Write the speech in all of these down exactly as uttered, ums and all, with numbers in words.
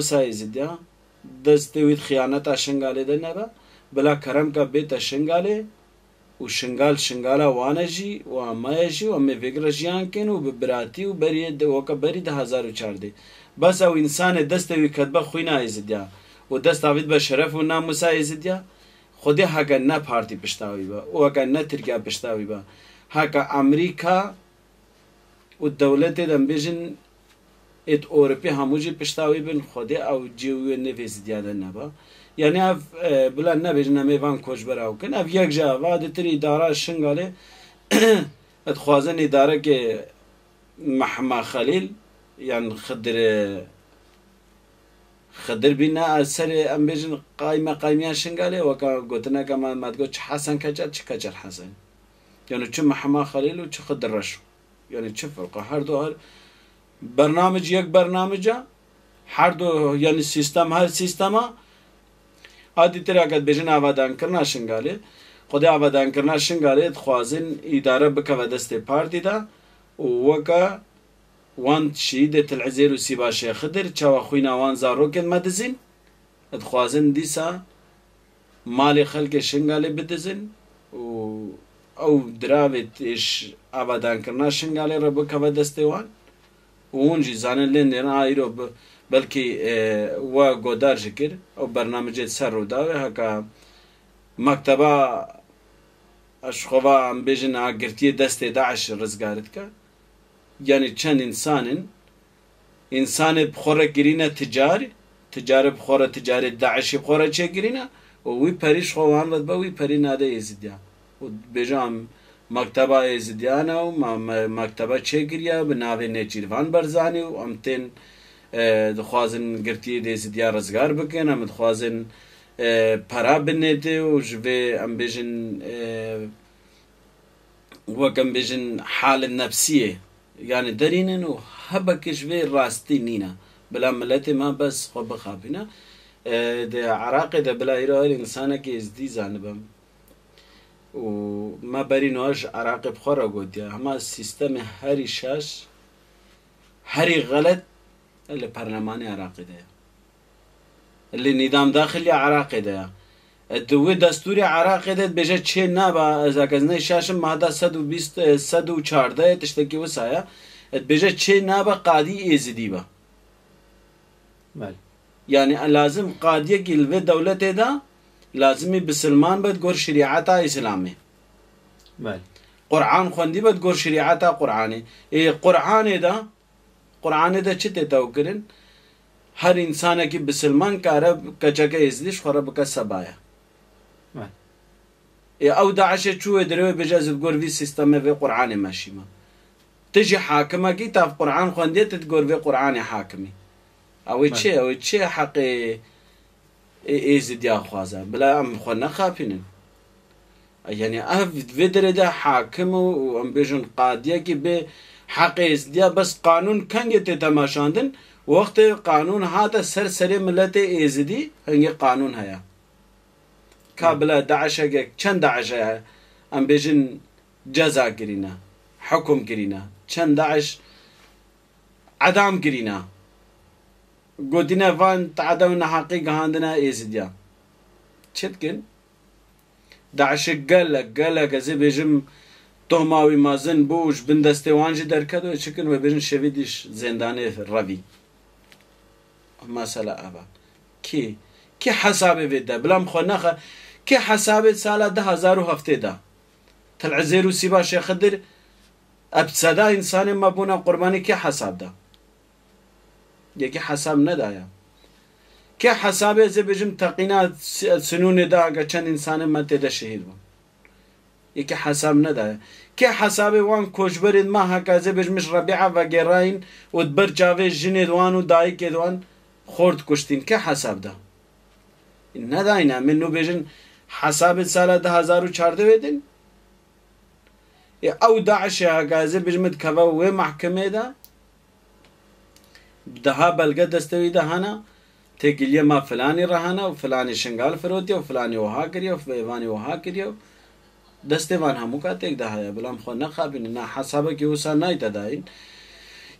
Musa Êzidiya, destê wî di xiyaneta Şingalê de nebe, bila kerem ke bête Şingalê û Şingal Şingala wan e jî û a me ye jî û em ê vêgire jiyan kên û bi biratî û berî de weke berî du hezar û çardeh. Bes ew însanê destê wî ketbe xwîna Êzidiya û desta wî dibe şeref û namûsa Êzidiya, Xwedê heke ne partî pişta wî be û heke ne Tirkiye pişta wî be, heke Amerîka û dewletê de em bêjin êd Ewropî hemû jî pişta wî bin, Xwedê ew cihê wî nêv Êzidiya de nebe. Yanî ev, e, bila nebêjin em ê van koçbera ew kin. Ev yek ji ev a, ditir îdara Şingalê dixwazin îdarekê Mehma Xelîl, yan Xidir, Xidir bîne, ez serê, em bêjin, qayme qaymiya Şingalê, weka gotineke me, me digot, çi Hesen Keçer, çi Keçer Hesen. Yani çi Mehma Xelîl û çi Xidir Reşo. Yani çi ferq e? Her du her bernamij yek bernamij e. Her du, yani sîstem her sîstem e. A dîtireke dibêjin avadankirina Şingalê. Xwedê avadankirina Şingalê dixwazin îdare bikeve destê partî de û weke wan şehîdê Til Ezêr û Sîba Şêx Xidir, çawa xwîna wan zarokên me dizîn, dixwazin dîsa malê xelkê Şingalê bidizin û ew diravê têş avadankirina Şingalê re bikeve destê wan û hûn jî zanin lê nêrin a îro bi, belkî, e, we godar jî kir, ew bernamecê ser rûdawê heka mekteba, ez ji xwe va em bêjin, a girtiyê destê DAIŞ rizgar dike. Yanî çend însan in, însanê bi xwe re kirîne ticar, ticarê bi xwe re, ticarê DAIŞê bi xwe re çêkirîne û wî perî ji xwe wan re dibe, wî perî nade Êzidiya. Û dibêje em mekteba Êzidiyan e û me, me, mekteba çêkiriye bi navê Nêçîrvan Barzanî û em tên, e, dixwazin girtiyê Êzidiya rizgar bikin, em dixwazin, e, pera binêtê û ji vê em bêjin, e, wek em bêjin, halê nefsiyê, yani derînin û hebekê ji vê rastî nîne. Bila miletê me bes xwe bixapîne. E, di Iraqê de bila îro her însanekî êzdî zanibim. Û me berî niha ji Iraqê bi xwe re gotiye. Hema sîstemê herî şaş, herî xelet li perlemanê Iraqê de ye. Li nîdam daxilî Iraqê de ye. E, di wê destûrê Iraqê de dibêje çê nabe, ez heke ez neyşaşim, mada sed û bîst, e, sed û çardeh ye, tiştekî wisa ye. E, dibêje çê nabe qadî êzidî be. Belê. Yani, e, lazim qadiyekî li vê dewletê de lazimî bisilman be di gor şerîeta Îslamê. Belê. Quran xwendî be di gor şerîeta Quranê. Ê Quranê de Qur'anê de çi tê tewkirin? Her însanekî bisilman kare keçeke êzidî ji xwe re bike sebaya. Belê. Ê ew DAIŞê çû wê derê wê bêje, ez bi gor vî sîstemê vê Qur'anê meşîme. Tu jî hakimekî, tav Qur'an xwendiye, tu di gor vê Qur'anê hakimî. Ew ê çi? Belê. Ew ê çi heqê ê, êzidiya xwaze. Bila em xwe nexapînin. Yanî ev vê derê de hakim û, û em bêjin qadiyekî bê heqê êzidiya, bes qanûn kengê tê temaşandin? Wextê qanûn hate ser serê miletê êzidî, hingê qanûn heye. Ka Hı. bila DAIŞeke, çend DAIŞ heye? Em bêjin ceza kirîne, hukum kirîne. Çend DAIŞ edam kirîne. Gotine van te'de û neheqî gihandine êzidiya. Çi dikin? DAIŞê gelek, gelek, ez ê bêjim, tohma wî mezin bû û ji bin destê wan jî derket û çi kin, wê bêjin şevîdî ji zêndanê revî. Mesela ev e. Kî, kî hesabê vê de? Bila em xwe nexe, kî hesabê sala du hezar û heftê de? Til Ezêr û Sîba Şêx Xidir, ev seda însanê me bûne qurbanî, kê hesab da? Yekî hesab nedaye. Kê hesabê, ez ê bêjim, teqîna si-, sinûnê da, heke çend însanê me tê de şehîd bûn? Yekî hesab nedaye. Kê hesabê wan koçberên me, heke ez ê bêjim, ji Rebîa vegêrayîn û di ber çavê jinê di wan û dayikê di wan xort kuştîn? Kê hesab da? Nedayne. Em ê nû bêjin hesabê sala du hezar û çardeh wê din. Ê, ew DAIŞê heke ez ê bêjim dikeve wê mehkemê de, daha belge destê wî de hene, têkiliyê me filanî re hene û filanî Şingal firotiye û filanî wiha kiriye û vêvanî wiha kiriye û destê van hemûka têk de heye. Bila em xwe nexapînin, na hesabekî wisa nayte dayîn.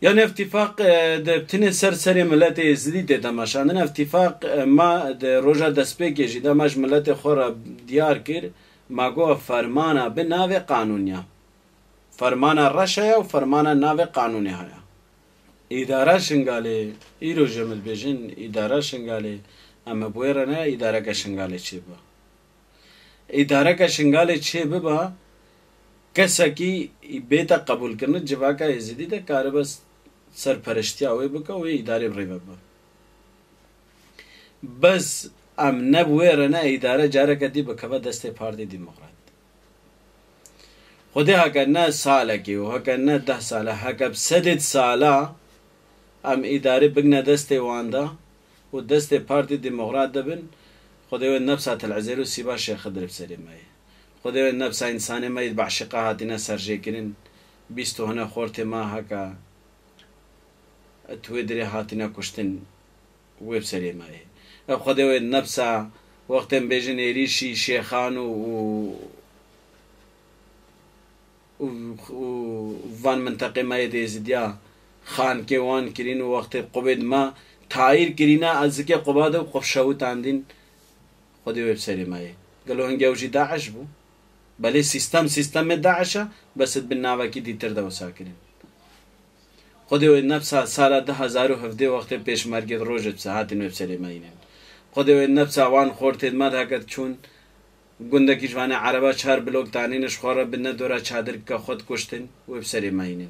Yanî ev tîfaq, e, di tinê ser serê miletê Êzidî tê temaşandin. Ev tîfaq, e, ma di roja destpêkê jî de ma ji miletê xwe re diyar kir. Ma got fermana bi navê qanûn ya. Fermana reş heye û fermana navê qanûnê heye. Îdara Şingalê, îro jî min dibêjin, îdara Şingalê, em ê bi wê re ne îdareke Şingalê çêbiba. Îdareke Şingalê çêbiba, kesekî bête qebûlkirin, civaka Êzidî de karibe serperiştiya wê bike û wê îdarê bi rê ve bibe. Bes em ne bi wê re ne îdare careke dî bikeve destê Partî Demokrat. Xwedê heke ne salekê û heke ne deh sale, heke bi sedê sala em îdarê bigine destê wan de û destê Partî Demokrat de bin, Xwedê wê nefsa Til Ezêr û Sîba Şêx Xidir bi serê me ye. Xwedê wê nefsa însanê me yê di beşîqa hatine serjêkirin, bîst û hine xortê me heke di wê dirê hatine kuştin, wê bi serê me ye. Ev Xwedê wê nefsa wextên bêjin êrîşî şêxan û, û, û, û van minteqê me yê di Êzidiya xankê wan kirîn û wextê qubê di me tayîr kirîne, ez zikê quba de û xwe şewitandîn, Xwedê wê bi serê me ye. Gelo hingê ew jî DAIŞ bû? Belê sîstem sîstemê DAIŞ e, bes di bin navekî dîtir de wisa kirin. Xwedê wê nefsa sala du hezar û hevdeh wextê pêşmergê di rojê dise hatin wê bi serê me yînin. Xwedê wê nefsa wan xortê di me de heke diçûn gundekî ji vanê ereba çar blok danîne ji xwe re bi ne dora çadir bike xwe dikuştin wê bi serê me yînin.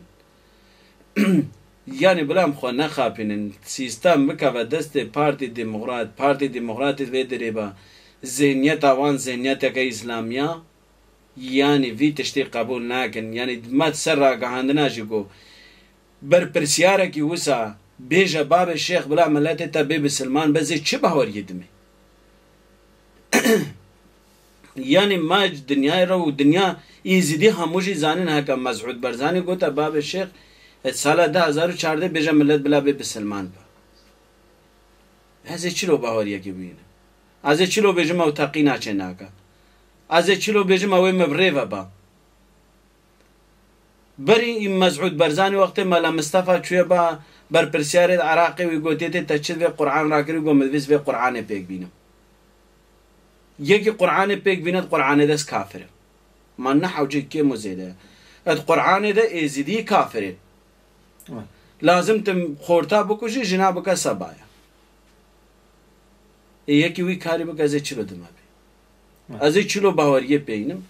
Yanî bila em xwe nexapînin, sîstem bikeve destê Partî Demokrat, Partî Demokratê vê dirê be, zihniyeta wan zihniyeteke îslamiya, yanî vî tiştî qebûl nakin. Yanî me di ser ragihandina jî got, berpirsyarekî wisa bêje babê şêx bila miletê te bê bisilman be, zê çi baweriyê dimê? Yanî ma ji dinyayê re û dinya Êzidî hemû jî zanin heke Mesûd Barzanî gote babê şêx, e, sala du hezar û çardeh bêje milet bila bê bisilman be. Ez ê çilo baweriyekê bînim? Ez ê çilo bêjim ew teqîna çê nake? Ez ê çilo bêjim ew ê me bi rê ve ba? Berî Mesûd Barzanî wextê Mela Mistefa çûye ba berpirsiyarê di Iraqê, wî gotiye tê te çi vê Qur'an rakirî, got min divîst vê Qur'anê pêk bînim. Yekî Qur'anê pêk bîne, di Qur'anê de ez kafir im. Ma ne hewcê kêm û zêde ye. Di Qur'anê de Êzidî kafir in. Evet. Lazim tim xorta bikujî, jina bike sebaya. Ê yekî wî karî bike, ez ê çilo dime bî? Evet. Ez ê çilo baweriyê peynim?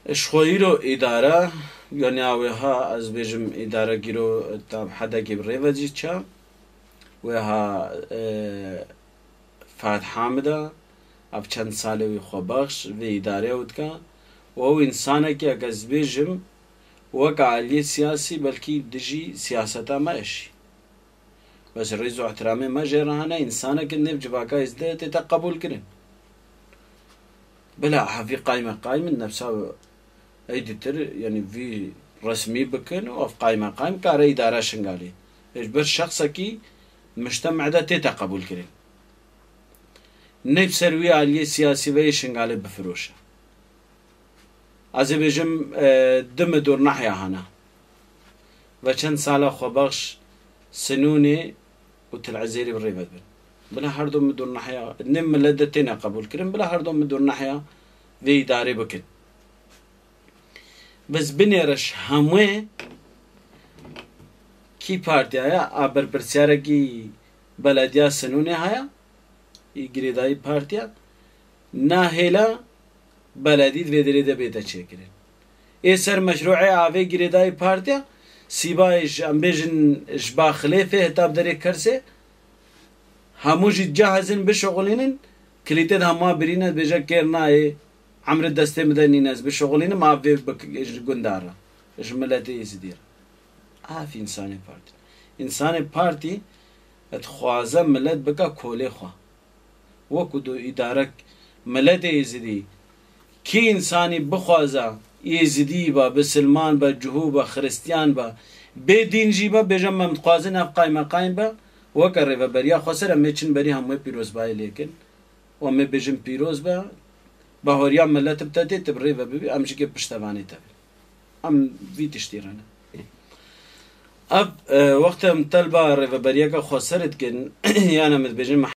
Ji xwe îro îdare, yanî a wêha ez bêjim îdare gîro tam hedekî bi rê ve jî ça. Wêha, e, Fahd Hamid e, ev çend salê wî xwebexş vê îdarê ew dike. Û ew însanekî, eke ez bêjim, weke aliyê siyasî belkî dijî siyaseta me eşî. Bes rêz û ihtiramê me jê re hene, însaneke nêv civaka Êzidê tête qebûl kirin. Bila hevî qaymeqaym in, nefsa ey ditir, yanî vî resmî bikin û ev qaymeqaym kare îdara Şingalê. Ji ber şexsekî mujteme de tête qebûl kirin. Nêv ser wî aliyê siyasî ve yê Şingalê bifiroşe. Ez ê bêjim, e, du midûr nehya hene. Ve çend sala xwebexş Sinûnê û Til Ezêrî bi rê ve dibin. Bila her du midûr nehya, nê milet de têne qebûl kirin, bila her du midûr nehya vê îdarê bikin. Bes binêre ji hemûyê kî partiya ye, a berpirsiyarekî belediya Sinûnê heye, î girêdayî partiya, nahêla beledî di vê derê de bête çêkirin. Ê ser meşrûê avê girêdayî partiya, Sîbayê ji, em bêjin, ji Baxilêfê heta bi derê Kersê, hemû jî cahizin bişuxulînin, kilîtê di hema birîne, dibêje kêr nayê, emri destê min de nîne, ez bişuxulînim, av vê bik-, ji gunda re, ji miletê Êzidî re. Af însanê partî. Însanê partî dixwaze milet bike kolê xwe. Wekû du îdarek miletê Êzidî, kî însanî bixwaze Êzidî be, bisilman be, cihû be, xiristiyan be, bê dîn jî be, bêje, em dixwazin ev qaymeqaym be, weke rêveberiya Xweser em ê çin berî hemûyê pîrozbayê lê kin. Û em ê bêjin pîroz be, bahoriya milet bi te tê, tu bi rê ve bibî, em jî kê piştevanê te bin. Em vî tiştî re ne. Ev, e, wextê em telba rêveberiyeke xweser dikin, yan em dibêjin